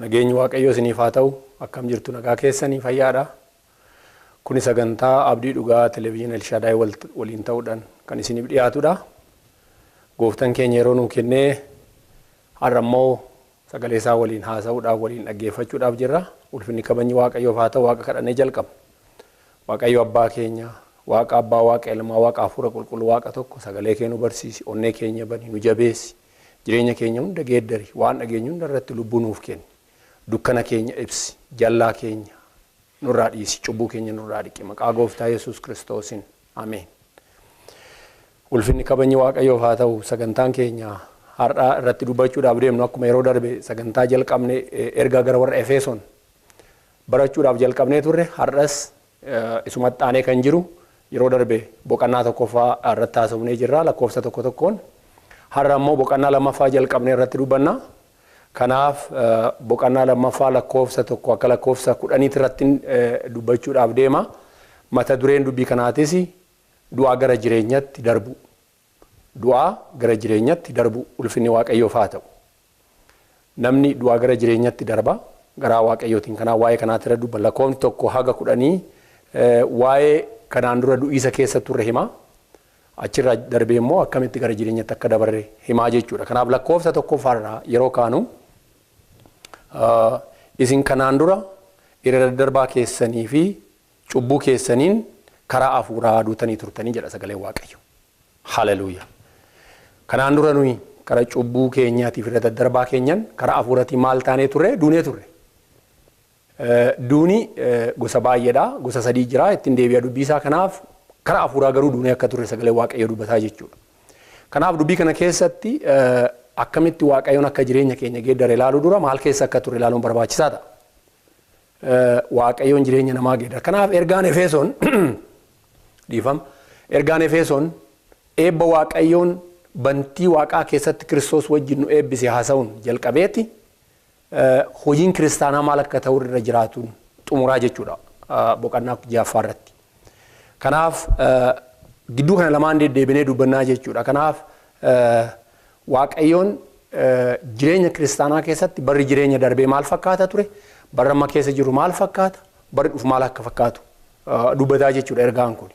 Nageenyi Waaqayyoo isiniif haa ta'u. Akkam jirtu? Nagaa keessanii fayyaadha. Kuni sagantaa Abdii Dhugaa Televezyiina Elshaadaay waliin ta'uudhaan kan isiniif dhiyaatudha. Gooftaan keenya yeroo nuu kennee har'a immoo sagalee isaa waliin haasa'uudhaaf, waliin dhaggeeffachuudhaaf jirra. Ulfinni kabajni Waaqayyoof haa ta'u. Waaqa kadhannee jalqabna. Waaqayyo abbaa keenya, Waaqa abbaa, Waaqa ilmaa, Waaqa hafuura qulqulluu, Waaqa tokko, sagalee kee nu barsiisi, onnee keenya bani, nu jabeessi, jireenya keenya hunda geeddari, waan dhageenyu hunda irratti lubbuu nuuf kenni. Dukkana keenya ibsi, jallaa keenya nurraa dhiisi, cubbuu keenya nurraa dhiqi. Maqaa Gooftaa Yesuus Kiristoosiin. Ameen. Ulfinni kabajni Waaqayyoof haa ta'u. Sagantaan keenya har'a irratti dubbachuudhaaf deemnu, akkuma yeroo darbe sagantaa jalqabne, ergaa gara warra Efesoon barachuudhaaf jalqabnee turre, har'as isumatti aanee kan jiru. Yeroo darbe boqonnaa tokkoffaa irratti haasofnee jirra lakkoofsa tokko tokkoon. Har'a immoo boqonnaa lammaffaa jalqabnee irratti dubbanna. Kanaaf boqonnaa lammaffaa lakkoofsa 1 akka lakkoofsa 10 irratti dubbachuudhaaf deema. Mata dureen dubbii kanaatis du'aa gara jireenyatti darbu. Du'aa gara jireenyatti darbu. Ulfinni Waaqayyoof haa ta'u. Namni du'aa gara jireenyatti darba garaa Waaqayyootiin. Kanaaf waa'ee kanaatti irra dubba. Lakkoofni 1 haga 10 waa'ee kanaan dura du'iisa keessa turre hima. Achirraa darbee immoo akkamitti gara jireenyatti akka dabarre himaa jechuudha. Kanaaf lakkoofsa tokkoffaarraa yeroo kaanu, isin kanaan dura irra daddarbaa keessanii fi cubbuu keessaniin karaa hafuuraa duutanii turtanii jedha sagaleen Waaqayyo. Haleluuyaa. Kanaan dura nuyi karaa cubbuu keenyaatiif irra daddarbaa keenyan karaa hafuuraatiin maal taanee turre? Duunee turre. Duuni gosa baay'eedha. Gosa sadii jira. Ittiin deebi'a dubbii isaa. Kanaaf karaa hafuuraa garuu duunee akka turre sagalee Waaqayyo dubbataa jechuudha. Kanaaf dubbii kana keessatti akkamitti Waaqayyoon akka jireenya keenya geeddare ilaaluu dura maal keessa akka turre ilaaluun barbaachisaa ta'a. Waaqayyoon jireenya namaa geeddara. Kanaaf ergaan Efesoon, dhiifama, ergaan Efesoon eebba Waaqayyoon bantii Waaqaa keessatti Kiristoos wajjin nu eebbise haasa'uun jalqabeeti hojiin kiristaanaa maal akka ta'u irra jiraatuun xumuraa jechuudha boqonnaa ja'affaa irratti. Kanaaf gidduu kana lamaan deddeebinee dubbannaa jechuudha. Kanaaf Waaqayyoon jireenya kiristaanaa keessatti barri jireenya darbee maal fakkaata ture, barri amma keessa jiru maal fakkaata, barri dhufu maal akka fakkaatu dubbataa jechuudha ergaan kun.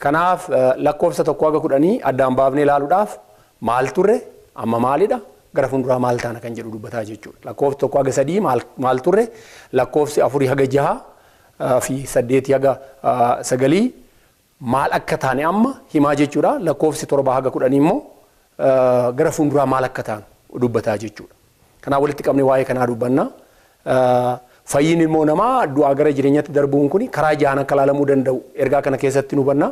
Kanaaf lakkoofsa 1 haga 10 addaan baafnee ilaaluudhaaf maal turre, amma maalidha, gara fuulduraa maal taana kan jedhu dubbataa jechuudha. Lakkoofsa 1 haga 3 maal turre, lakkoofsi 4 haga 6 fi 8 haga 9 maal akka taane amma himaa jechuudha. Lakkoofsi 7 haga 10 immoo gara fuulduraa maal akka taanu dubbataa jechuudha. Kanaaf walitti qabnee waa'ee kanaa dubbanna. Fayyiin ilmoo namaa du'aa gara jireenyatti darbuun kun karaa jahan akka ilaalamuu danda'u ergaa kana keessatti nu hubanna.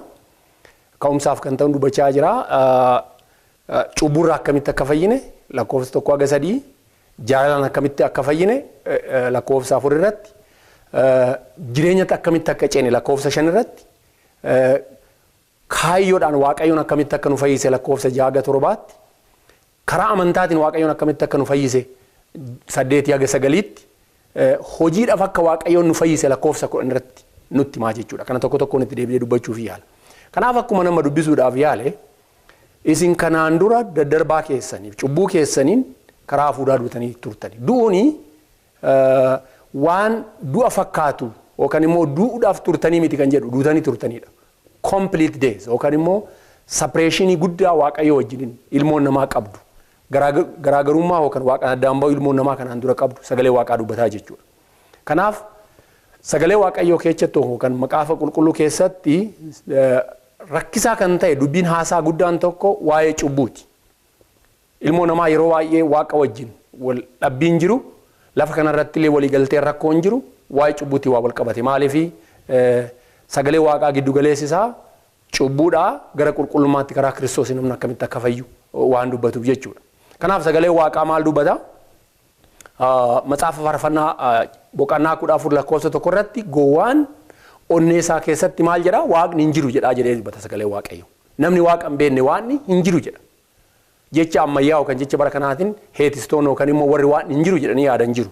Ka'umsaaf kan ta'u dubbachaa jira. Cubburraa akkamitti akka fayyine lakkoofsa 1 haga 3, jaalalaan akkamitti akka fayyine lakkoofsa 4 irratti, jireenyatti akkamitti akka ceene lakkoofsa 5 irratti, kaayyoodhaan Waaqayyoon akkamitti akka nu fayyise lakkoofsa 6 haga 7tti, karaa amantaatiin Waaqayyoon akkamitti akka nu fayyise 8 haga 9tti, hojiidhaaf akka Waaqayyoon nu fayyise lakkoofsa 10 irratti nutti himaa jechuudha. Kana tokko tokkoon itti deebi'ee dubbachuuf yaala. Kanaaf akkuma nama dubbisuudhaaf yaale, isin kanaan dura daddarbaa keessaniif cubbuu keessaniin karaa hafuuraa duutanii turtani. Du'uuni waan du'a fakkaatu yookaan immoo du'uudhaaf turtanii miti kan jedhu, duutanii turtanidha. Complete death yookaan immoo separationii guddaa Waaqayyo wajjin ilmoon namaa qabdu. Garaagarummaa yookaan Waaqaan addaan ba'u ilmoon namaa kanaan dura qabdu sagalee Waaqaa dubbataa jechuudha. Kanaaf sagalee Waaqayyoo keessatti yookaan macaafa qulqulluu keessatti rakkisaa kan ta'e dubbiin haasaa guddaan tokko waa'ee cubbuuti. Ilmoo namaa yeroo baay'ee Waaqa wajjin wal dhabbiin jiru, lafa kanarratti illee waliigalteen rakkoon jiru waa'ee cubbuutii waa wal qabate. Maaliif sagalee Waaqaa giddu galeessi isaa cubbuudhaa gara qulqullummaatti karaa Kiristoos namni akkamitti akka fayyu waan dubbatuuf jechuudha. Kanaaf sagalee waaqaa maal dubbata? Macaafa faarfannaa boqonnaa 14 lakkoofsa 1 irratti gowwaan onnee isaa keessatti maal jedha? Waaqni hin jiru jedhaa jedhee dubbata sagalee Waaqayyo. Namni waaqa hin beekne waaqni hin jiru jedha. Jecha ammayyaa yookaan jecha bara kanaatiin heetistoon yookaan immoo warri waaqni hin jiru jedhanii yaadan jiru.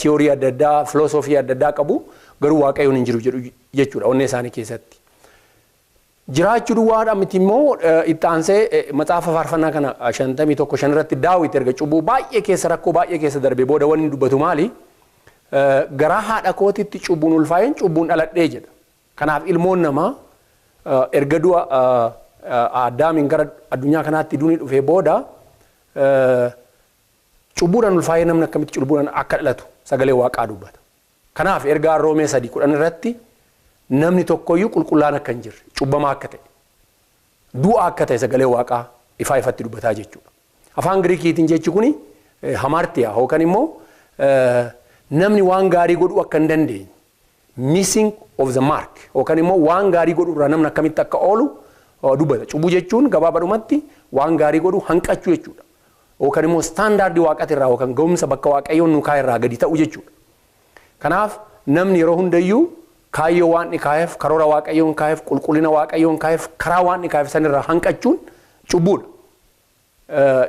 Tiyoorii adda addaa, filosoofii adda addaa qabu garuu Waaqayyoon hin jiru jedhu jechuudha onnee isaanii keessatti. Jiraachuu duwwaadha miti immoo itti aansee macaafa faarfannaa kana 51:5 irratti Daawit erga cubbuu baay'ee keessa rakkoo baay'ee keessa darbee booda wanni dubbatu maali? Garaa haadha kootitti cubbuun ulfaa'een cubbuun dhaladhee jedha. Kanaaf ilmoon namaa erga du'a Addaamiin gara addunyaa kanaatti duuni dhufee booda cubbuudhaan ulfaa'ee namni akkamitti cubbuudhaan akka dhalatu sagalee waaqaa dubbata. Kanaaf ergaa Roomee 3:10 irratti namni tokkoyyuu qulqullaan akka hin jirre, cubbamaa akka ta'e, du'a akka ta'e sagalee waaqaa ifaa ifatti dubbataa jechuudha. Afaan Giriikiitiin jechi kuni hamartiyaa yookaan immoo namni waan gaarii godhuu akka hin dandeenye, missing of the mark yookaan immoo waan gaarii godhuu irraa namni akkamitti akka oolu dubbata. Cubbuu jechuun gabaabadhumatti waan gaarii godhuu hanqachuu jechuudha. Yookaan immoo istaandaardii waaqatirraa yookaan ga'umsa bakka waaqayyoon nu kaa'e irraa gadi ta'u jechuudha. Kanaaf namni yeroo hundayyuu kaayyoo waan inni kaa'eef, karoora waaqayyoon kaa'eef, qulqullina waaqayyoon kaa'eef, karaa waan inni kaa'eef sanirraa hanqachuun cubbuudha.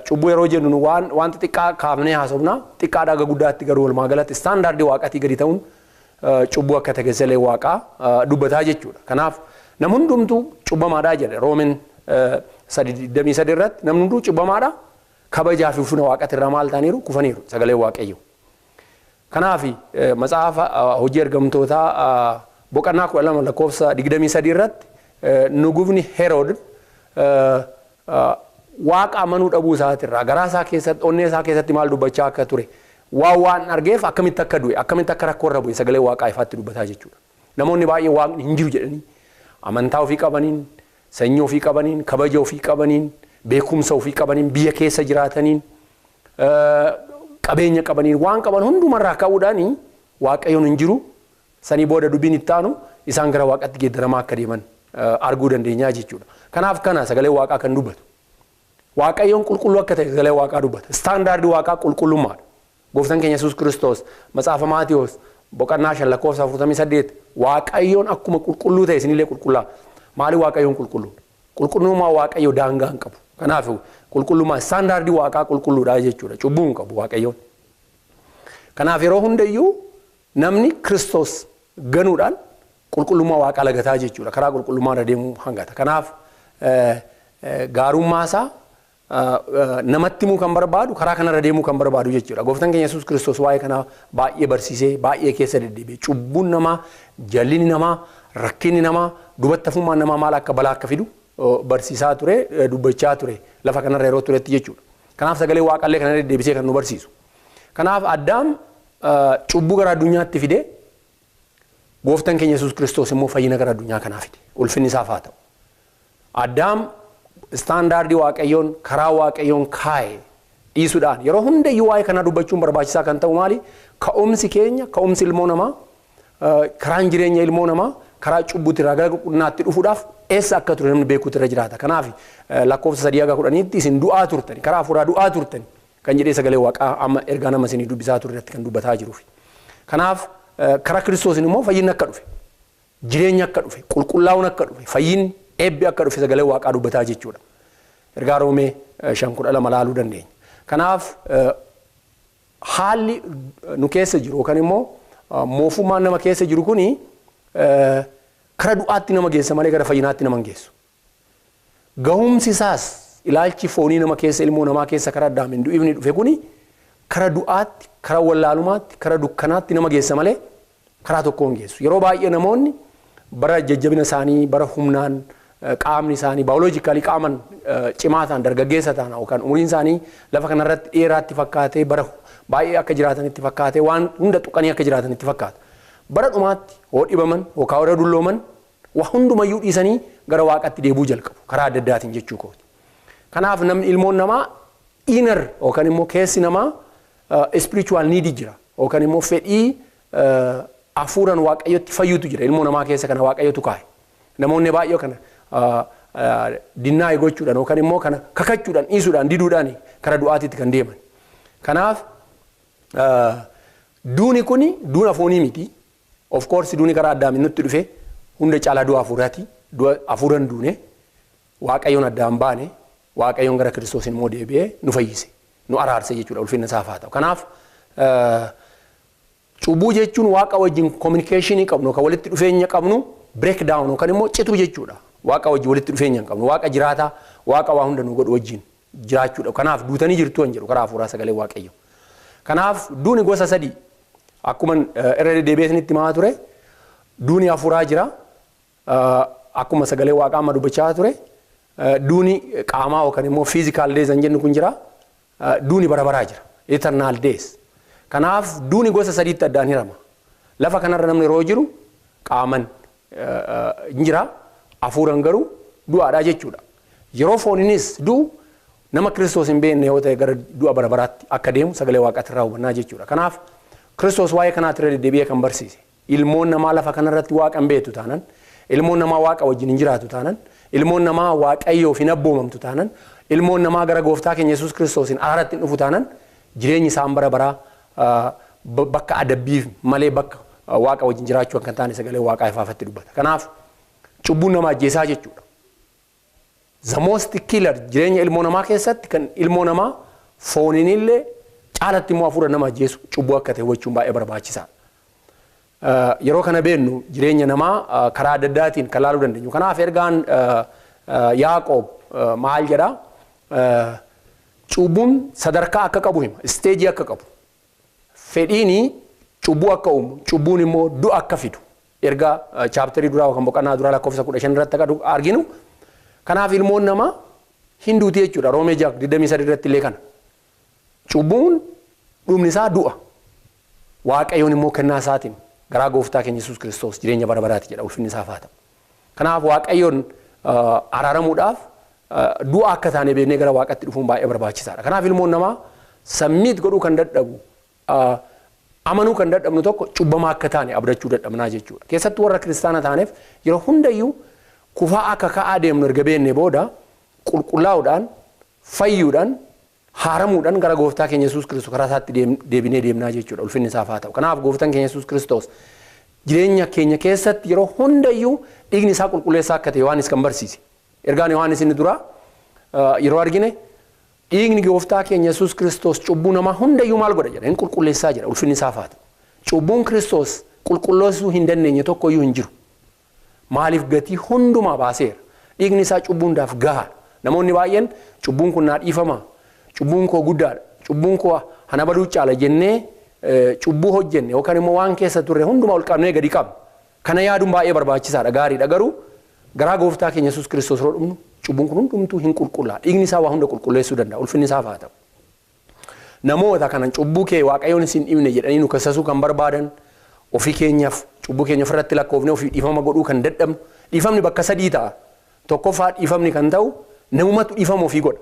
Cubbuu yeroo jennu waan xixiqqaa kaafnee haasofna, xiqqaadhaa gara guddaatti garuu walumaa galatti istaandaardii waaqatii gadi ta'uun cubbuu akka ta'e sagalee waaqaa dubbataa jechuudha. Kanaaf namni hundumtuu cubbamaadhaa jedhe Roomeen 3:23 irratti namni hunduu cubbamaadha. Kabajaa fi ulfina waaqatirraa maal ta'aniiru? Kufaniiru sagalee waaqayyo. Kanaaf macaafa hojii ergamtootaa boqonnaa 12 lakkoofsa 23 irratti nugufni Herood waaqa amanuu dhabuu isaatirraa garaa isaa keessatti onnee isaa keessatti maal dubbachaa akka ture waan argeef akkamitti akka du'e akkamitti akka rakkoo irra bu'e sagalee waaqaa ifaatti dubbataa jechuudha. Namoonni baay'ee waaqni hin jiru jedhanii amantaa ofii qabaniin, sanyii ofii qabaniin, kabaja ofii qabaniin, beekumsa ofii qabaniin, biyya keessa jiraataniin, qabeenya qabaniin waan qaban hundumarraa ka'uudhaan waaqayyoon hin jiru. Sanii booda dubbiin itti aanu isaan gara waaqatti geeddaramaa akka deeman arguu dandeenyaa jechuudha. Kanaaf kana sagalee waaqaa kan dubbatu. Waaqayyoon qulqulluu akka ta'e sagalee waaqaa dubbata. Istaandaardii waaqaa qulqullummaadha. Gooftaan keenya Yesuus Kiristoos macaafa Maatiyoos boqonnaa 5 lakkoofsa 48 waaqayyoon akkuma qulqulluu ta'e isinillee qulqullaa. Maali waaqayyoon qulqulluu? Qulqullummaa waaqayyoo daangaa hin qabu. Kanaaf qulqullummaa istaandaardii waaqaa qulqulluudha jechuudha. Cubbuu hin qabu waaqayyoon. Kanaaf yeroo hundayyuu namni Kiristoos ganuudhaan qulqullummaa waaqaa lagataa jechuudha. Karaa qulqullummaa irra deemuu hangata. Kanaaf gaarummaa isaa namatti himuu kan barbaadu karaa kanarra deemuu kan barbaadu jechuudha. Gooftaan keenya Yesuus Kiristoos waa'ee kanaa baay'ee barsiisee baay'ee keessa deddeebi'e. Cubbuun namaa, jallinni namaa, rakkinni namaa, dubattafummaan namaa maal akka balaa akka fidu barsiisaa ture, dubbachaa ture lafa kanarra yeroo turetti jechuudha. Kanaaf sagalee waaqallee kana deddeebisee kan nu barsiisu. Kanaaf Addaam cubbuu gara addunyaatti fide, gooftaan keenya Yesuus Kiristoos immoo fayyina gara addunyaa kanaa fide. Ulfinni isaaf haa ta'u. Addaam istaandaardii waaqayyoon karaa waaqayyoon kaa'e dhiisuudhaan yeroo hundayyuu waa'ee kanaa dubbachuun barbaachisaa kan ta'u maali? Ka'umsi keenya, ka'umsi ilmoo namaa, karaan jireenya ilmoo namaa karaa cubbuutti irraa gara qulqullinaatti dhufuudhaaf eessa akka ture namni beekuutu irra jiraata. Kanaaf lakkoofsa 3-10 isin du'aa turtani, karaa hafuuraa du'aa turtani kan jedhee sagalee waaqaa amma ergaa nama isinii dubbisaa ture irratti kan dubbataa jiruuf. Kanaaf karaa Kiristoosiin immoo fayyinni akka dhufe, jireenya akka dhufe, qulqullaa'uun akka dhufe, fayyinni eebbi akka dhufe sagalee waaqaa dubbataa jechuudha. Ergaa Roomee 5:12 laaluu dandeenya. Kanaaf haalli nu keessa jiru yookaan immoo moofummaan nama keessa jiru kuni kara du'aatti nama geessa malee gara fayyinaatti nama hin geessu. Gahumsi isaas ilaalchi foonii nama keessa ilmoo namaa keessa karaa Addaam hin du'ifni dhufe kuni kara du'aatti, kara wallaalumaatti, kara dukkanaatti nama geessa malee karaa tokko hin geessu. Yeroo baay'ee namoonni bara jajjabina isaanii, bara humnaan qaamni isaanii baayoloojikaalii qaaman cimaa ta'an, dargaggeessa ta'an yookaan umuriin isaanii lafa kanarratti dheeraatti fakkaatee bara baay'ee akka jiraatanitti fakkaatee waan hunda tuqanii akka jiraatanitti fakkaata. Bara dhumaatti hoo dhibaman yookaan warra dullooman waa hundumayyuu dhiisanii gara waaqatti deebi'uu jalqabu karaa adda addaatiin jechuu kooti. Kanaaf namni ilmoon namaa inner yookaan immoo keessi namaa spiritual need jira yookaan immoo fedhii hafuuraan waaqayyotti fayyutu jira ilmoo namaa keessa kana waaqayyotu kaa'e. Namoonni baay'ee kana dinnaa gochuudhaan yookaan immoo kana kakachuudhaan dhiisuudhaan diduudhaan kara du'aatiitti kan deeman. Kanaaf duuni kuni duuna foonii miti. Of course duuni karaa Addaamiin nutti dhufe hunda caalaa du'a hafuuraati. Du'a hafuuran duune Waaqayyoon addaan baane, Waaqayyoon gara Kiristoos immoo deebi'ee nu fayyise, nu araarse jechuudha, ulfinna isaaf haa ta'u. Kanaaf cubbuu jechuun Waaqa wajjin communication qabnu kan walitti dhufeenya qabnu break down yookaan immoo cituu jechuudha. Waaqa wajjin walitti dhufeenya hin qabnu. Waaqa jiraataa, Waaqa waa hunda nu godhu wajjin jiraachuudha. Kanaaf duutanii jirtu hin jedhu karaa hafuuraa sagalee Waaqayyo. Kanaaf duuni gosa sadii akkuma irra deddeebi'ee isinitti himaa ture, duuni hafuuraa jira. Akkuma sagalee Waaqaa amma dubbachaa ture, duuni qaamaa yookaan immoo physical death kan jennu kun jira. Duuni bara baraa jira. Eternal death. Kanaaf duuni gosa sadiitti addaan hirama. Lafa kanarra namni yeroo jiru qaaman hin jira. Hafuuran garuu du'aadha jechuudha. Yeroo fooninis du'u nama Kiristoos hin beekne yoo ta'e gara du'a bara baraatti akka deemu sagalee Waaqaatti irraa hubannaa jechuudha. Kanaaf Kiristoos waa'ee kanaatti irra deddeebi'ee kan barsiise. Ilmoon namaa lafa kanarratti Waaqa hin beektu taanan, ilmoon namaa Waaqa wajjin hin jiraatu taanan, ilmoon namaa Waaqayyoof hin abboomamtu taanan, ilmoon namaa gara gooftaa keenya Yesuus Kiristoos hin araaratti hin dhufu taanan, jireenyi isaan bara baraa bakka adabbii malee bakka Waaqa wajjin jiraachuu akka hin taane sagalee Waaqaa ifaafatti dubbata. Kanaaf cubbuun nama ajjeesaa jechuudha. The most killer jireenya ilmoo namaa keessatti kan ilmoo namaa fooniinillee caalatti immoo hafuura nama ajjeesu cubbuu akka ta'e hubachuun baay'ee barbaachisaadha. Yeroo kana beennu jireenya namaa karaa adda addaatiin kan laaluu dandeenyu. Kanaaf ergaan Yaaqoob maal jedhaa? Cubbuun sadarkaa akka qabu hima. Stage akka qabu. Fedhiini cubbuu akka uumu, cubbuun immoo du'a akka fidu. Ergaa chapter duraa yookaan boqonnaa duraa lakkoofsa 15 irratti akka arginu. Kanaaf ilmoon namaa hin duuti jechuudha. Roomee 6:23 irratti illee kana. Cubbuun dhumni isaa du'a. Waaqayyoon immoo kennaa isaatiin garaa gooftaa keenya Yesuus Kiristoos jireenya bara baraati jedha, ulfinni isaaf haa ta'u. Kanaaf Waaqayyoon araaramuudhaaf du'a akka taane beeknee gara Waaqatti dhufuun baay'ee barbaachisaadha. Kanaaf ilmoon namaa submit godhuu kan dadhabu, amanuu kan dadhabnu tokko cubbamaa akka taane abdachuu dadhabnaa jechuudha. Keessattuu warra kiristaana taaneef yeroo hundayyuu kufaa akka ka'aa deemnu erga beeknee booda qulqullaa'uudhaan, fayyuudhaan, haaramuudhaan gara gooftaa keenya Yesuus Kiristoos karaa isaatti deebinee deemnaa jechuudha. Ulfinni isaaf haa ta'u. Kanaaf gooftaan keenya Yesuus Kiristoos jireenya keenya keessatti yeroo hundayyuu dhiigni isaa qulqulleessaa akka ta'e Yohaannis kan barsiise. Ergaan Yohaannis inni duraa yeroo argine dhiigni gooftaa keenya Yesuus Kiristoos cubbuu namaa hundayyuu maal godha jedha? Hin qulqulleessaa jedha. Ulfinni isaaf haa ta'u. Cubbuun Kiristoos qulqulleessuu hin dandeenye tokkoyyuu hin jiru. Maaliif? Gatii hundumaa baaseera. Dhiigni isaa cubbuu hundaaf gahaadha. Namoonni baay'een cubbuun kun naa dhiifama, cubbuun koo guddaadha, cubbuun koo hana baduu caala jennee cubbuu hojjenne yookaan immoo waan keessa turre hundumaa ol qabnee gadi qabna. Kana yaaduun baay'ee barbaachisaadha, gaariidha, garuu garaa gooftaa keenya Yesuus Kiristoos yeroo dhumnu cubbuun kun hundumtuu hin qulqullaa. Dhiigni isaa waa hunda qulqulleessuu danda'a. Ulfinni isaaf haa ta'u. Namoota kanan cubbuu kee Waaqayyoon isin dhibne jedhanii nu kassasuu kan barbaadan, ofii keenyaaf cubbuu keenya ofirratti lakkoofnee ofii dhiifama godhuu kan dadhabnu, dhiifamni bakka sadii ta'a. Tokkoffaa, dhiifamni kan ta'u namumatu dhiifama ofii godha.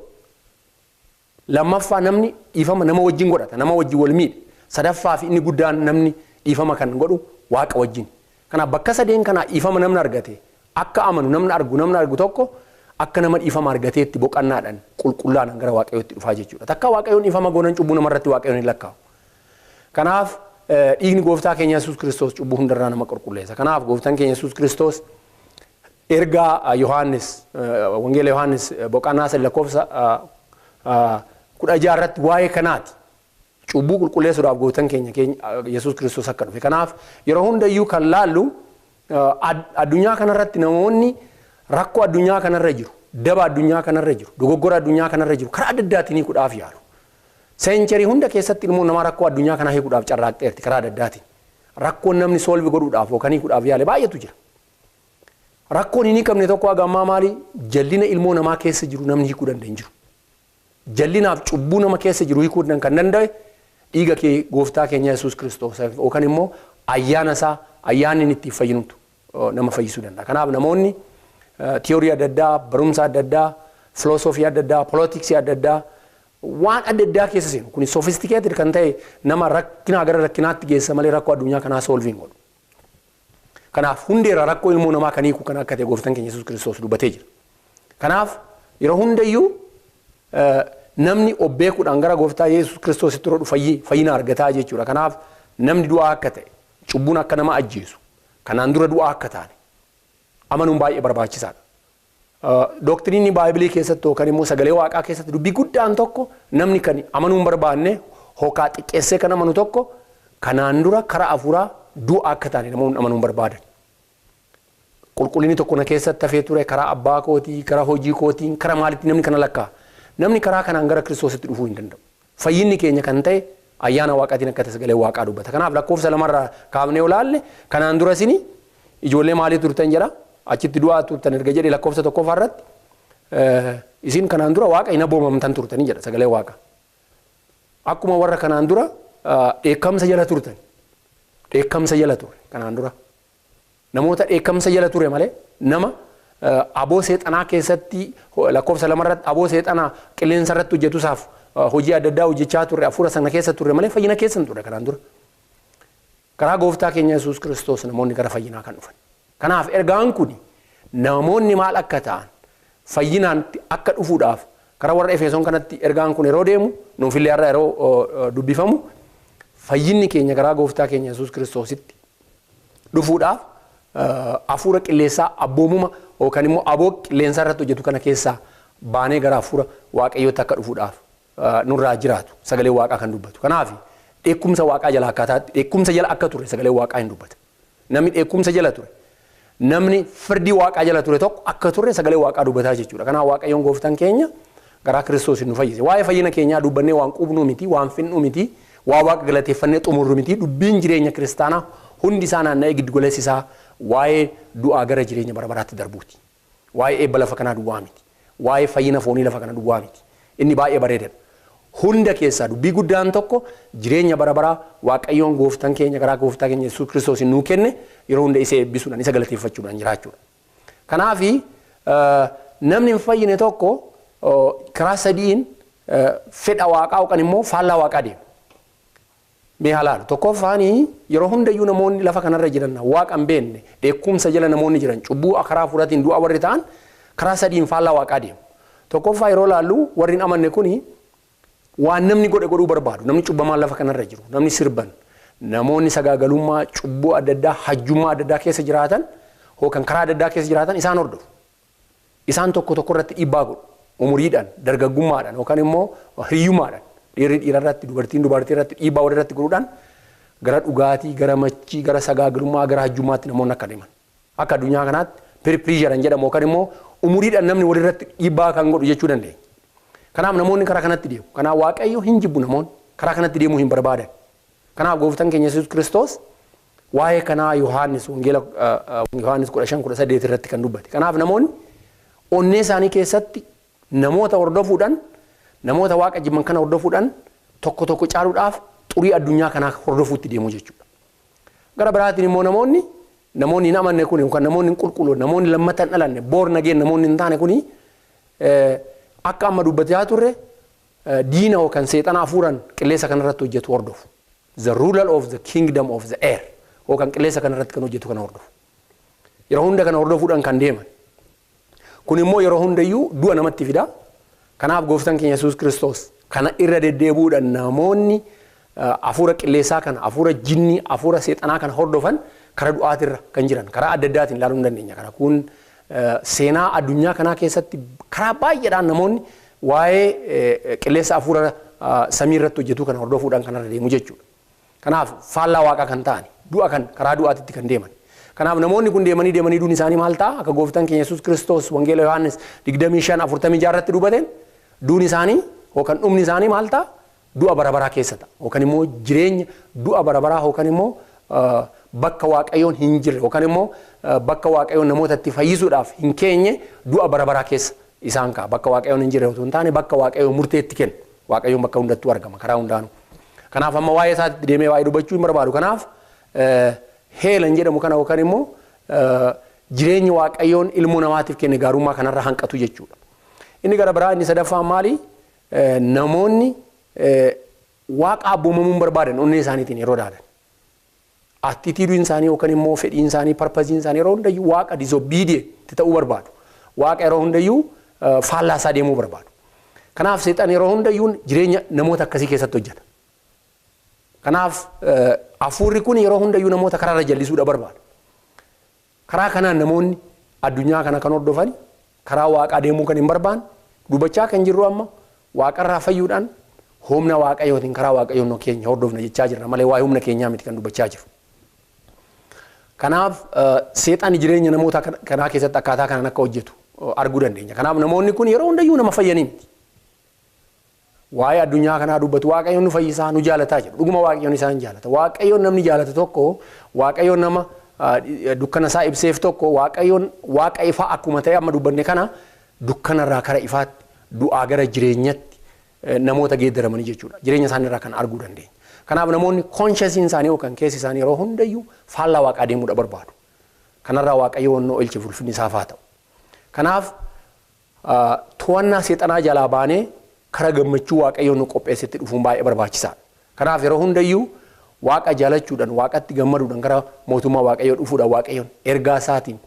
Lammaffaa, namni dhiifama nama wajjin godhata, nama wajjin wal miidhe. Sadaffaa fi inni guddaan namni dhiifama kan godhu Waaqa wajjin. Kanaaf bakka sadeen kanaa dhiifama namni argate akka amanu namni argu tokko akka nama dhiifama argateetti boqannaadhaan qulqullaadhaan gara Waaqayyootti dhufaa jechuudha. Takka Waaqayyoon dhiifama goonan cubbuu namarratti Waaqayyoon hin lakkaa'u. Kanaaf dhiigni gooftaa keenya Yesuus Kiristoos cubbuu hundarraa nama qulqulleessa. Kanaaf gooftaan keenya Yesuus Kiristoos ergaa Yohaannis, Wangeela Yohaannis boqonnaa 3 lakkoofsa 16 irratti waa'ee kanaati. Cubbuu qulqulleessuudhaaf gooftaan keenya Yesuus Kiristoos akka dhufe. Kanaaf yeroo hundayyuu kan laallu addunyaa kanarratti namoonni rakkoo addunyaa kanarra jiru, daba addunyaa kanarra jiru, dogoggora addunyaa kanarra jiru karaa adda addaatiin hiikuudhaaf yaalu. Century hunda keessatti ilmoo namaa rakkoo addunyaa kanaa hiikuudhaaf carraaqxeerti karaa adda addaatiin. Rakkoon namni solve godhuudhaaf yookaan hiikuudhaaf yaale baay'eetu jira. Rakkoon hin hiikamne tokko haga ammaa maali? Jallina ilmoo namaa keessa jiru namni hiikuu danda'e hin jiru. Jallinaaf cubbuu nama keessa jiru hiikuu kan danda'e dhiiga kee gooftaa keenya Yesuus Kiristoos yookaan immoo ayyaana isaa, ayyaanni inni ittiin fayyinutu nama fayyisuu danda'a. Kanaaf namoonni theory adda addaa, barumsa adda addaa, filoosofii adda addaa, politics adda addaa, waan adda addaa keessa seenu. Kun sophisticated kan ta'e nama rakkinaa gara rakkinaatti geessa malee rakkoo addunyaa kanaa solve hin godhu. Kanaaf hundeera rakkoo ilmoo namaa kan hiiku kan akka ta'e gooftaan keenya Yesuus Kiristoos dubbatee jira. Kanaaf yeroo hundayyuu Namni of beekuudhaan gara gooftaa Yesuus Kiristoositti yeroo dhufu fayyina argataa jechuudha. Kanaaf namni du'aa akka ta'e, cubbuun akka nama ajjeesu, kanaan dura du'aa akka taane amanuun baay'ee barbaachisaadha. Doktiriinni Baaybilii keessatti yookaan immoo sagalee waaqaa keessatti dubbii guddaan tokko namni kan amanuu hin barbaanne hokaa xiqqeessee kan amanu tokko kanaan dura karaa hafuuraa du'a akka taane namoonni amanuu hin barbaadan. Qulqullinni tokko na keessatti hafee ture karaa abbaa kootii, karaa hojii kootiin, karaa maalitti namni kana lakkaa'a. Namni karaa kanaan gara Kiristoositti dhufuu hin danda'u. Fayyinni keenya kan ta'e ayyaana waaqaatiin akka ta'e sagalee waaqaa dubbata. Kanaaf lakkoofsa lamarraa kaafnee olaalle kanaan dura isin ijoollee maalii turtan jedha. Achitti du'aa turtan erga jedhee lakkoofsa tokkoffaa irratti isin kanaan dura waaqa hin abboomamtan turtanii jedha sagalee waaqa. Akkuma warra kanaan dura dheekkamsa jala turtan. Dheekkamsa jala ture kanaan dura. Namoota dheekkamsa jala ture malee nama aboo seexanaa keessatti lakkoofsa lamarratti aboo seexanaa qilleensa irratti hojjetusaaf hojii adda addaa hojjechaa turre hafuura sana keessa turre malee fayyina keessa hin turre kanaan dura. Karaa gooftaa keenya Yesuus Kiristoos namoonni gara fayyinaa kan dhufan. Kanaaf ergaan kun namoonni maal akka ta'an fayyinaan akka dhufuudhaaf karaa warra Efesoon kanatti ergaan kun yeroo deemu nuufillee har'a yeroo dubbifamu fayyinni keenya karaa gooftaa keenya Yesuus Kiristoositti dhufuudhaaf hafuura qilleensaa abboomuma yookaan immoo aboo qilleensaa irratti hojjetu kana keessaa baanee gara hafuura waaqayyootti akka dhufuudhaaf nurraa jiraatu sagalee waaqaa kan dubbatu. Kanaaf dheekkumsa waaqaa jala akkaataatti dheekkumsa jala akka ture sagalee waaqaa hin dubbata. Namni dheekkumsa jala ture namni firdii waaqaa jala ture tokko akka turre sagalee waaqaa dubbataa jechuudha. Kanaaf waaqayyoon gooftaan keenya garaa Kiristoos nu fayyise. Waa'ee fayyina keenyaa dubbannee waan quubnuu miti, waan finnuu miti, waa waaqa galateeffannee xumurru miti. Dubbiin jireenya kiristaanaa hundi isaa naanna'ee giddu galeessi isaa waa'ee du'aa gara jireenya bara baraatti darbuuti. Waa'ee eebba lafa kanaa duwwaa miti. Waa'ee fayyina foonii lafa kana duwwaa miti. Inni baay'ee bareedaadha. Hunda keessaa dubbii guddaan tokko jireenya bara baraa waaqayyoon gooftaan keenya karaa gooftaa keenya Yesuus Kiristoos nuu kenne yeroo hunda isa eebbisuudhaan isa galateeffachuudhaan jiraachuudha. Kanaaf namni hin fayyine tokko karaa sadiin fedha waaqaa yookaan immoo faallaa waaqaa deema. Mee halaalu tokkoffaan yeroo hundayyuu namoonni lafa kanarra jiran waaqa hin beekne dheekkumsa jala namoonni jiran cubbuu karaa hafuuraatiin du'a warri ta'an karaa sadiin faallaa waaqaa deemu. Tokkoffaa yeroo laallu warri hin amanne kuni waan namni godhe godhuu barbaadu namni cubbamaan lafa kanarra jiru namni sirban namoonni sagaagalummaa cubbuu adda addaa hajjummaa adda addaa keessa jiraatan yookaan karaa adda addaa keessa jiraatan isaan hordofu. Isaan tokko tokko irratti dhiibbaa godhu umuriidhaan dargaggummaadhaan yookaan immoo hiyyummaadhaan dhiirri dhiira irratti dubartiin dubartii irratti dhiibbaa walirratti irratti godhuudhaan gara dhugaatii gara machii gara sagaagalummaa gara hajjummaatti namoonni akka deeman. Akka addunyaa kanaatti peer jedhamu yookaan immoo umuriidhaan namni walirratti dhiibbaa kan godhu jechuu dandeenya. Kanaaf namoonni karaa kanatti deemu. Kanaaf waaqayyo hin jibbu namoonni karaa kanatti deemuu hin barbaadan. Kanaaf gooftaan keenya Yesuus Kiristoos waa'ee kanaa Yohaannis wangeela Yohaannis 15:18 irratti kan dubbate. Kanaaf namoonni onnee isaanii keessatti namoota hordofuudhaan namoota waaqa jibban kana hordofuudhaan tokko tokko caaluudhaaf xurii addunyaa kanaa hordofuutti deemu jechuudha. Gara biraatiin immoo namoonni hin amanne kun yookaan namoonni hin qulqullu namoonni lammata hin dhalanne boor nageen namoonni hin taane kuni akka amma dubbachaa turre diina yookaan seexana hafuuraan qilleensa kanarratti hojjetu hordofu. The ruler of the kingdom of the air yookaan qilleensa kanarratti kan hojjetu kana hordofu. Yeroo hunda kana hordofuudhaan kan deeman. Kun immoo yeroo hundayyuu du'a namatti fida. Kanaaf gooftaan keenya Yesuus Kiristoos kana irra deddeebi'uudhaan namoonni hafuura qilleensaa kana, hafuura jinnii, hafuura seexanaa kana hordofan karaa du'aatirra kan jiran karaa adda addaatiin ilaaluu hin dandeenya. Kana kun seenaa addunyaa kanaa keessatti karaa baay'eedhaan namoonni waa'ee qilleensa hafuura samii irratti hojjetu kana hordofuudhaan kanarra deemu jechuudha. Kanaaf faallaa waaqaa kan ta'an du'a kan karaa du'aatitti kan deeman. Kanaaf namoonni kun deemanii deemanii duun isaanii maal ta'a? Akka gooftaan keenya Yesuus Kiristoos wangeela Yohaannis 25:46 irratti dubbateen duun isaanii yookaan dhumni isaanii maal ta'a? Du'a bara baraa keessa ta'a. Yookaan immoo jireenya du'a bara baraa yookaan immoo bakka waaqayyoon hin jirre yookaan immoo bakka waaqayyoon namoota itti fayyisuudhaaf hin keenye du'a bara baraa keessa isaan ka'a. Bakka waaqayyoon hin jirre otoo hin taane bakka waaqayyoon murteetti kennu. Waaqayyoon bakka hundattuu argama karaa hundaanuu. Kanaaf amma waa'ee isaatti deemee waa'ee dubbachuu hin barbaadu. Kanaaf heelan jedhamu kana yookaan immoo jireenya waaqayyoon ilmoo namaatiif kenne gaarummaa kanarra hanqatu jechuudha. Inni gara biraa inni sadaffaan maali? Namoonni waaqa abboomamuu hin barbaadan onnee isaaniitiin yeroo daadan. Attituudiin isaanii yookaan immoo fedhiin isaanii parpaziin isaanii yeroo hundayyuu waaqa disobedient ta'uu barbaadu. Waaqa yeroo hundayyuu faallaa isaa deemuu barbaadu. Kanaaf seexan yeroo hundayyuu jireenya namoota akkasii keessatti hojjeta. Kanaaf hafuurri kun yeroo hundayyuu namoota karaarra jallisuudha barbaada. Karaa kanaan namoonni addunyaa kana kan hordofan karaa waaqaa deemuu kan hin barbaanne dubbachaa kan jirru amma waaqarraa fayyuudhaan humna waaqayyootiin karaa waaqayyoon keenya hordofna jechaa jirra malee waa'ee humna keenyaa miti kan dubbachaa jiru. Kanaaf seexan jireenya namoota kanaa keessatti akkaataa kanaan akka hojjetu arguu dandeenya. Kanaaf namoonni kun yeroo hundayyuu nama fayyanii miti. Waa'ee addunyaa kanaa dubbatu waaqayyoon nu fayyisaa nu jaalataa jedhu. Dhuguma waaqayyoon isaan jaalata. Waaqayyoon namni jaalatu tokko waaqayyoon nama dukkana isaa ibseef tokko waaqayyoon waaqa ifaa akkuma ta'e amma dubbanne kana dukkanarraa kara ifaatti du'aa gara jireenyatti namoota geeddaramanii jechuudha. Jireenya isaaniirraa kan arguu dandeenya. Kanaaf namoonni koonshasiin isaanii yookaan keessi isaanii yeroo hundayyuu faallaa waaqaa deemuudha barbaadu. Kanarraa waaqayyo wannoo oolche ulfinni isaaf haa ta'u. Kanaaf to'annaa seexanaa jalaa baanee kara gammachuu waaqayyoon nu qopheessetti dhufuun baay'ee barbaachisaadha. Kanaaf yeroo hundayyuu waaqa jaalachuudhaan waaqatti gammaduudhaan gara mootummaa waaqayyoo dhufuudhaan waaqayyoon ergaa isaatiin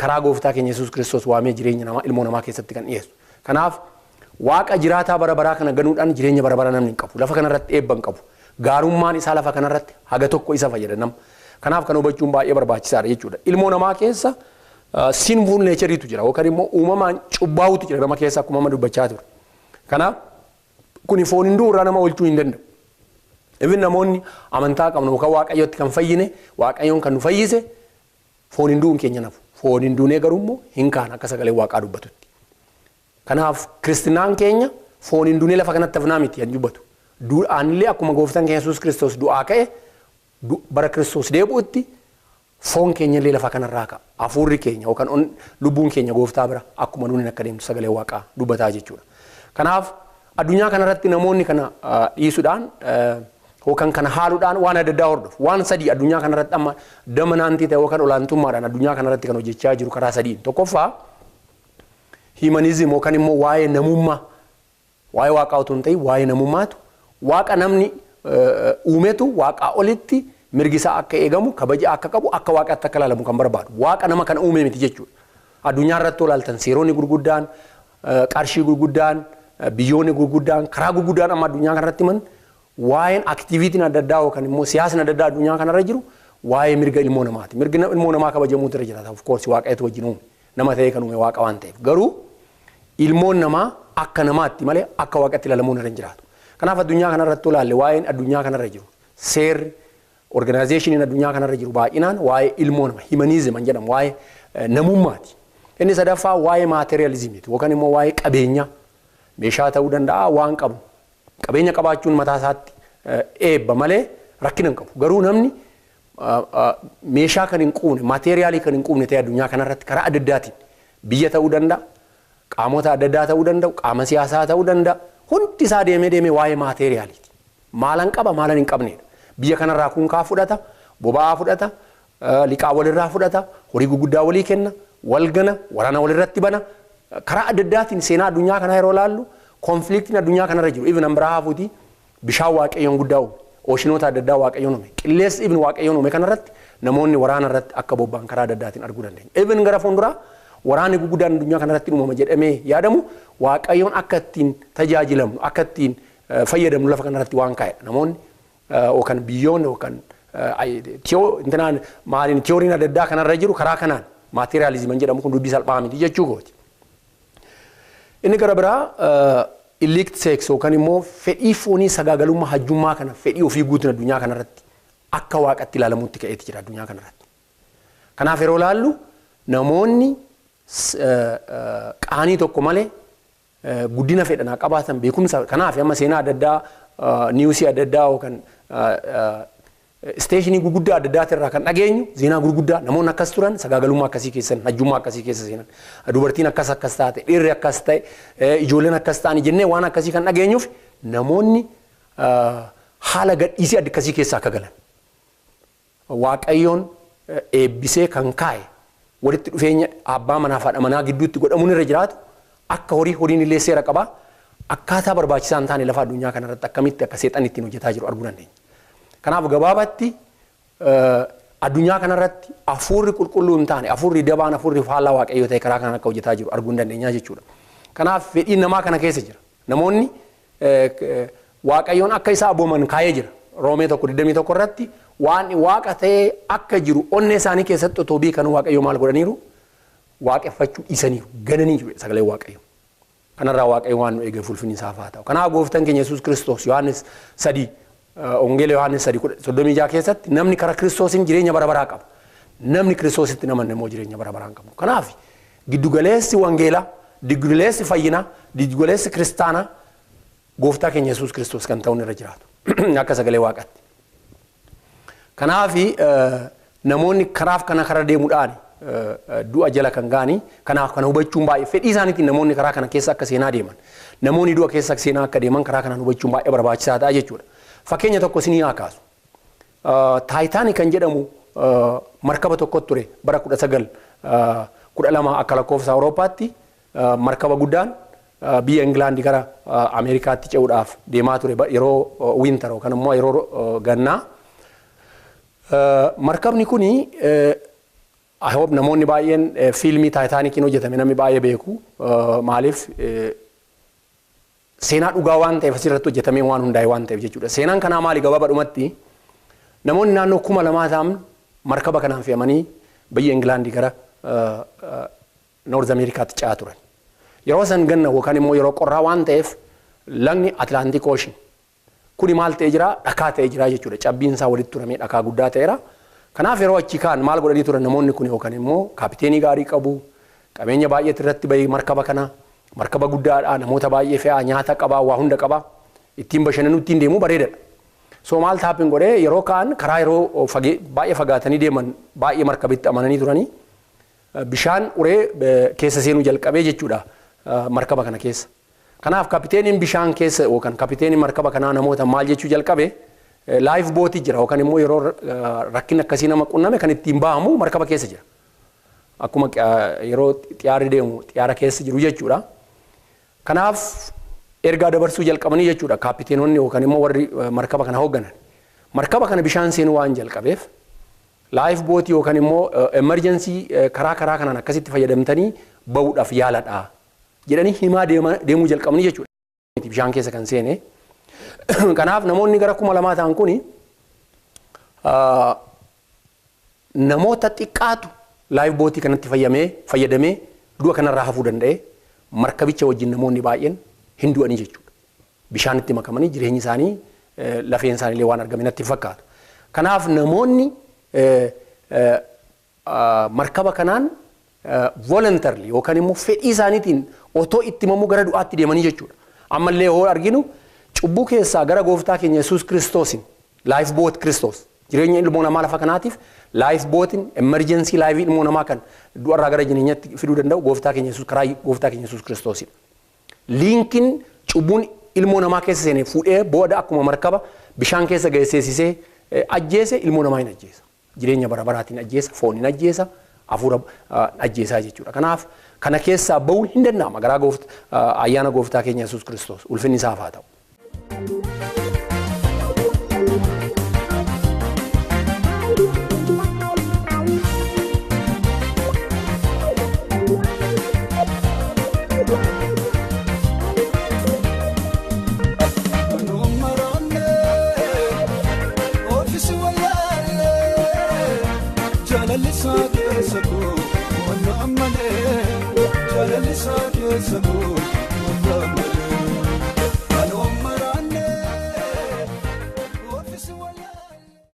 karaa gooftaa keenya Yesuus Kiristoos waamee jireenya namaa ilmoo namaa keessatti kan dhiyeessu. Kanaaf waaqa jiraataa bara baraa kana ganuudhaan jireenya bara baraa namni hin qabu. Lafa kanarratti eebba hin qabu. Gaarummaan isaa lafa kanarratti haga tokko isa fayyada nama. Kanaaf kan hubachuun baay'ee barbaachisaadha jechuudha. Ilmoo namaa keessa sinful nature'itu jira yookaan immoo uumamaan cubbaa'utu jira nama keessa akkuma amma dubbachaa ture. Kanaaf kuni foon hin du'u irraa nama oolchuu hin danda'u. Even namoonni amantaa qabnu yookaan waaqayyotti kan fayyine waaqayyoon kan nu fayyise foon hin du'uun keenya nafu. Foon hin duunee garuu immoo hin kaan akka sagalee waaqaa dubbatutti. Kanaaf kiristinaan keenya foon hin duunee lafa kanatti hafnaa miti kan dubbatu. Du'aanillee akkuma gooftaan keenya Yesuus Kiristoos du'aa ka'e bara Kiristoos deebi'utti foon keenya illee lafa kanarraa ka'a. Hafuurri keenya yookaan lubbuun keenya gooftaa bira akkuma nuuni akka deemtu sagalee waaqaa dubbataa jechuudha. Kanaaf addunyaa kanarratti namoonni kana dhiisuudhaan yookaan kana haaluudhaan waan adda addaa hordofu. Waan sadii addunyaa kanarratti amma dominant ta'e yookaan olaantummaadhaan addunyaa kanarratti kan hojjechaa jiru karaa sadiin. Tokkoffaa humanism yookaan immoo waa'ee namummaa waa'ee waaqaa otoo hin ta'in waa'ee namummaatu waaqa namni uumetu waaqaa olitti mirgi isaa akka eegamu kabaja akka qabu akka waaqaatti akka ilaalamu kan barbaadu. Waaqa nama kana uume miti jechuudha. Addunyaa irratti olaaltan seeronni gurguddaan qarshii gurguddaan biyyoonni gurguddaan karaa gurguddaan amma addunyaa kanarratti himan waa'een activityn adda addaa yookaan immoo siyaasni adda addaa addunyaa kanarra jiru waa'ee mirga ilmoo namaati. Mirgi ilmoo namaa kabajamuutu irra jiraata. Of course waaqayyotu wajjin uume nama ta'ee kan uume waaqa waan ta'eef. Garuu ilmoon namaa akka namaatti malee akka waaqatti ilaalamuun irra hin jiraatu. Kanaaf addunyaa kanarratti olaalle waa'een addunyaa kanarra jiru seerri organizationiin addunyaa kanarra jiru baay'inaan waa'ee ilmoo namaa humanism jedhamu waa'ee namummaati. Inni sadaffaa waa'ee materialismiiti yookaan immoo waa'ee qabeenyaa meeshaa ta'uu danda'a waan qabu. Qabeenya qabaachuun mataa isaatti eebba malee rakkina hin qabu. Garuu namni meeshaa kan hin quufne materialii kan hin quufne ta'e addunyaa kanarratti karaa adda addaatiin biyya ta'uu danda'a, qaamota adda addaa ta'uu danda'u, qaama siyaasaa ta'uu danda'a. Hundi isaa deemee deemee waa'ee materialiiti. Maalan qaba maalan hin qabnedha. Biyya kanarraa kunkaa fudhata, boba'aa fudhata, liqaa walirraa fudhata, horii gurguddaa walii kenna, wal gana, waraana walirratti bana. Karaa adda addaatiin seenaa addunyaa kanaa yeroo laallu conflictiin addunyaa kanarra jiru. Even biraa hafuuti bishaan waaqayyoon guddaa uume, oceanoota adda addaa waaqayyoon uume, qilleensi even waaqayyoon uume kanarratti namoonni waraana irratti akka bobba'an karaa adda addaatiin arguu dandeenya. Even gara fuulduraa waraanni gurguddaan addunyaa kanarratti uumama jedhamee yaadamu waaqayyoon akka ittiin tajaajilamnu akka ittiin fayyadamnu lafa kanarratti waan kaa'edha. Namoonni yookaan biyyoonni yookaan maaliin theoryn adda addaa kanarra jiru karaa kanaan materialism jedhamu kun dubbii salphaa miti jechuu kooti. Inni gara biraa illicit sex yookaan immoo fedhii foonii sagaagalummaa hajjummaa kana fedhii ofii guutuun addunyaa kanarratti akka waaqatti ilaalamutti ka'eeti jira addunyaa kanarratti. Kanaaf yeroo ilaallu namoonni qaanii tokko malee guddina fedhanaa qabaatan beekumsa kanaaf amma seenaa adda addaa newsii adda addaa yookaan stationii gurguddaa adda addaa irraa kan dhageenyu seenaa gurguddaa namoonni akkas turan sagaagalummaa akkasii keessan hajjummaa akkasii keessa seenan dubartiin akkas akkas taate dhiirri akkas ta'e ijoolleen akkas ta'ani jennee waan akkasii kan dhageenyuuf namoonni haala gadhiisii akkasii keessa akka galan. Waaqayyoon eebbisee kan kaa'e walitti dhufeenya abbaa manaa fi haadha manaa gidduutti godhamuun irra jiraatu akka horii horiin illee seera qabaa akkaataa barbaachisaa hin taane lafa addunyaa kanarratti akkamitti akka seexan ittiin hojjetaa jiru arguu dandeenya. Kanaaf gabaabatti addunyaa kanarratti hafuurri qulqulluu hin taane hafuurri dabaan hafuurri faallaa waaqayyoo ta'e karaa kanaan akka hojjetaa jiru arguu hin dandeenya jechuudha. Kanaaf fedhiin namaa kana keessa jira. Namoonni Waaqayyoon akka isaa abbooman kaayee jira. Roomee 1:21 irratti waan waaqa ta'ee akka jiru onnee isaanii keessatti otoo beekan Waaqayyo maal godhaniiru? Waaqeffachuu dhiisaniiru. Gananii jiru sagalee Waaqayyo. Kanarraa Waaqayyo waan nu eegeef ulfinni isaaf haa ta'u. Kanaaf gooftaan keenya Yesuus Kiristoos Yohaannis 3 Wangeela Yohaannis 3:36 keessatti namni karaa Kiristoosiin jireenya bara baraa qaba. Namni Kiristoositti namanne immoo jireenya bara baraa hin qabu. Kanaaf giddugaleessi wangeelaa, giddugaleessi fayyinaa, giddugaleessi kiristaanaa gooftaa keenya Yesuus Kiristoos kan ta'uun irra jiraatu. Akka sagalee waaqaatti. Kanaaf namoonni karaaf kana kara deemuudhaan du'a jala kan ga'anii kanaaf kana hubachuun baay'ee fedhii isaaniitiin namoonni karaa kana keessa akka seenaa deeman. Namoonni du'a keessa seenaa akka deeman karaa kanaan hubachuun baay'ee barbaachisaa ta'a jechuudha. Fakkeenya tokko isinii haa kaasu. Taayitaanik kan jedhamu markaba tokkotu ture bara 1912 akka lakkoofsa Awurooppaatti markaba guddaan biyya Ingilaandi gara Ameerikaatti ce'uudhaaf deemaa ture yeroo winter yookaan immoo yeroo gannaa. Markabni kuni I hope namoonni baay'een fiilmii Taayitaanikiin hojjetame namni baay'ee beeku. Maaliif seenaa dhugaa waan ta'eef asirratti hojjetamee waan hundaa'e waan ta'eef jechuudha. Seenaan kanaa maali gabaabadhumatti namoonni naannoo 2000 ta'an markaba kanaan fe'amanii biyya Ingilaandii gara Noorz Ameerikaatti ce'aa turan. Yeroo san ganna yookaan immoo yeroo qorraa waan ta'eef lagni Atlantic Ocean kuni maal ta'ee jira? Dhakaa ta'ee jira jechuudha. Cabbiin isaa walitti turamee dhakaa guddaa ta'eera. Kanaaf yeroo achi kaan maal godhanii turan namoonni kun yookaan immoo kaapiteenii gaarii qabu, qabeenya baay'eetu irratti bahee markaba kana, markaba guddaadha, namoota baay'ee fe'aa, nyaata qabaa, waa hunda qabaa, ittiin bashannanuu ittiin deemuu bareedadha. So maal taapin godhee yeroo kaan karaa yeroo baay'ee fagaatanii deeman baay'ee markabitti amananii turanii bishaan uree keessa seenuu jalqabee jechuudha markaba kana keessa. Kanaaf kapiteeniin bishaan keessa yookaan kapiteeniin markaba kanaa namoota maal jechuu jalqabe laayif bootii jira yookaan immoo yeroo rakkin akkasii nama qunname kan ittiin bahamu markaba keessa jira. Akkuma yeroo xiyyaarri deemu xiyyaara keessa jiru jechuudha. Kanaaf ergaa dabarsuu jalqabanii jechuudha kaapiteenonni yookaan immoo warri markaba kana hoogganan. Markaba kana bishaan seenuu waan jalqabeef laayif bootii yookaan immoo emerjensii karaa karaa kanaan akkasitti fayyadamtanii bahuudhaaf yaaladha jedhanii himaa deemuu jalqabanii jechuudha. Bishaan keessa kan seene. Kanaaf namoonni gara 2000 ta'an kuni namoota xiqqaatu laayif bootii kanatti fayyadamee du'a kanarraa hafuu danda'e markabicha wajjin namoonni baay'een hin du'anii jechuudha. Bishaan itti makamanii jireenyi isaanii lafeen isaanii illee waan argame natti fakkaatu. Kanaaf namoonni markaba kanaan voluntarily yookaan immoo fedhii isaaniitiin otoo itti mamuu gara du'aatti deemanii jechuudha. Ammallee yoo arginu cubbuu keessaa gara gooftaa keenya Yesuus Kiristoosiin laayif boot Kiristoos jireenya ilmoo namaa lafa kanaatiif laayif bootiin emerjensii laayifii ilmoo namaa kan du'arraa gara jireenyaatti fiduu danda'u gooftaa keenya Yesuus karaa gooftaa keenya Yesuus Kiristoosidha. Liinkiin cubbuun ilmoo namaa keessa seenee fuudhee booda akkuma markaba bishaan keessa geessisee ajjeese ilmoo namaa hin ajjeesa. Jireenya bara baraatiin ajjeesa, foon hin ajjeesa, hafuura ajjeesaa jechuudha. Kanaaf kana keessaa bahuun hin danda'ama garaa ayyaana gooftaa keenya Yesuus Kiristoos ulfinni isaaf haa ta'u. Jaalalli isaa keessa koo.